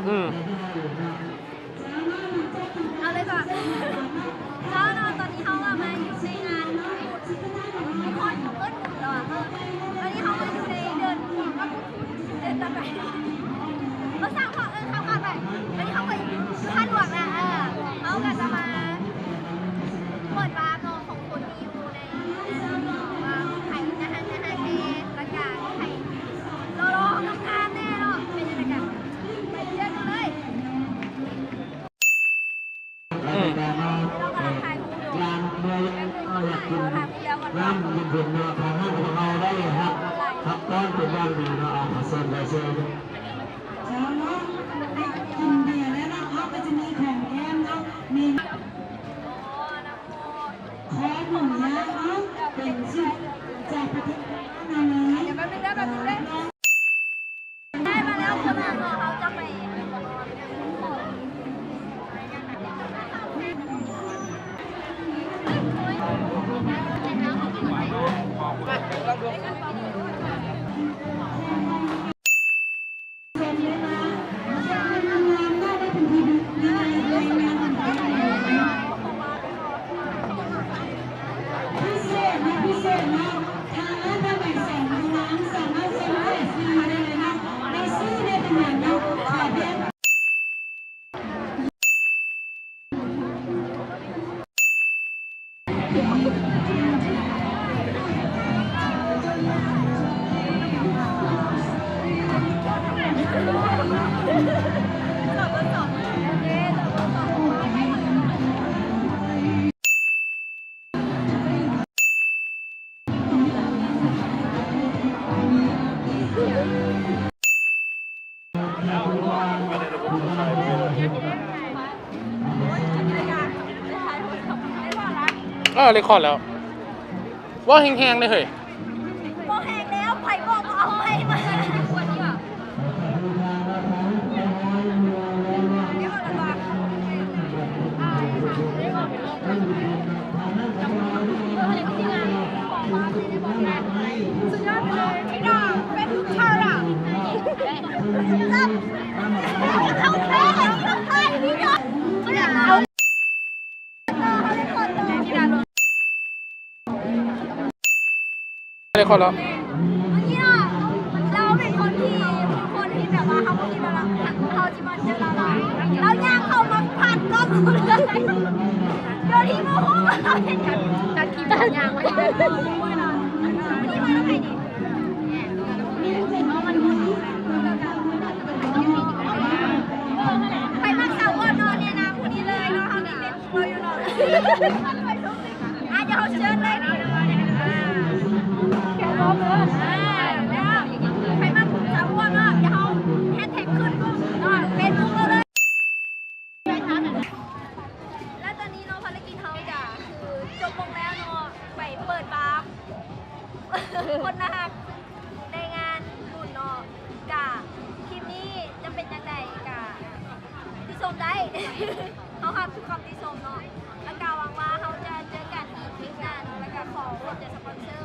ອືມ ເອົາເລີຍກ່ອນ ເຈົ້າເນາະ ຕອນນີ້ເຮົາກໍມາຢູ່ໃນງານບຸນ ບໍ່ຮອດ ເອີ້ນບຸນແລ້ວອະ ເອີ ຕອນນີ້ເຮົາມາຢູ່ໃນເດືອນບຸນ ເດືອນຕໍ່ໄປ ເອີ ຊ່າງເຖາະ ເອີ ຂ້າມໆໄປ ຕອນນີ້ເຮົາກໍຢູ່ທ່າຫຼວງແລ້ວ ເອີ ເຮົາກໍຈະມາເປີດວາບເນາະ ຂອງຄົນທີ່ຢູ່ໃນ ວ່າໃຜໜ້າຮັກໜ້າຮັກແດ່ ແລ້ວກະໃຜຫຼໍ່ໆງາມໆແດ່ເນາະ ເປັນຈັ່ງໃດກະໄປເຈີກັນເລີຍ. ອືມ ເຮົາກຳລັງຖ່າຍຮູບຢູ່ ເອີ ເຮົາຖ່າຍຮູບແລ້ວກ່ອນເນາະ ເອີ ເຮົາໄດ້ຮັບ ຮັບຕ້ອນເປັນຢ່າງດີເນາະ ເອົາ ຂໍເຊີນ ຂໍເຊີນ ເຈົ້າເນາະ ກິນເບຍແລ້ວເນາະ ເຮົາກໍຈະມີຂອງແກ້ມເນາະ ມີ ຄໍໝູຍ່າງເນາະ ເປັນຊຸດຈາກປະເທດລາວເລີຍ ດຽວແປັບໜຶ່ງເດີ ແປັບໜຶ່ງເດີ ໄດ້ມາແລ້ວ ເຄື່ອງເຮົາຈະໄປ ເອີ ເຣັກຄອດແລ້ວ ເວົ້າແຮງໆເດ້ເຮີ້ຍ. ບໍ່ແຮງແລ້ວ ໃຜບອກວ່າເອົາໃຫ້ມາ ສຸດຍອດໄປເລີຍ ເປັນທຸກເທື່ອ ເຮົາແພ້ ເຮົາແພ້ ເຮົາແພ້ ເຮົາແພ້ ໄດ້ຂໍແລ້ວ ເມື່ອກີ້ລາວເປັນຄົນທີ່ ຄົນທີ່ແບບວ່າເຮົາບໍ່ຄິດວ່າລາວ ເຮົາຊິມາເຈີລາວ ລາວຍ່າງເຂົ້າມາຜ່ານກ້ອງເລີຍ ໂດຍທີ່ບໍ່ຮູ້ວ່າເຮົາເຮັດຫຍັງ ຕັດຄລິບຍ່າງໄວ້ ມື້ນີ້ມານຳໃຜນີ້ ໃຜມັກສາວອ້ວນເນາະ ແນະນຳຜູ້ນີ້ເລີຍເນາະ ເຮົາມີເຟສບຸກເຮົາຢູ່ເນາະ. ອ່ະ ດຽວເຮົາເຊີນເລີຍນີ້ ອ່າ ແຂກຮັບເຊີນ ອ່າ ແລ້ວໃຜມັກສາວອ້ວນເນາະ ດຽວເຮົາແຮັດແທັກຂຶ້ນເນາະ ເຟສບຸກເຮົາເລີຍ ແລ້ວຕອນນີ້ເນາະ ພາລະກິດເຮົາກະຄືຈົບລົງແລ້ວເນາະ ໄປເປີດວາບ ຄົນໜ້າຮັກ ໃນງານບຸນເນາະ ກະຄລິບນີ້ຈະເປັນຈັ່ງໃດກະຕິຊົມໄດ້ ເຮົາຮັບທຸກຄຳຕິຊົມເນາະ ແລ້ວກະຫວັງວ່າເຮົາຈະເຈີກັນອີກຄລິບໜ້າເນາະ ແລ້ວກະຂໍຂອບໃຈສະປອນເຊີ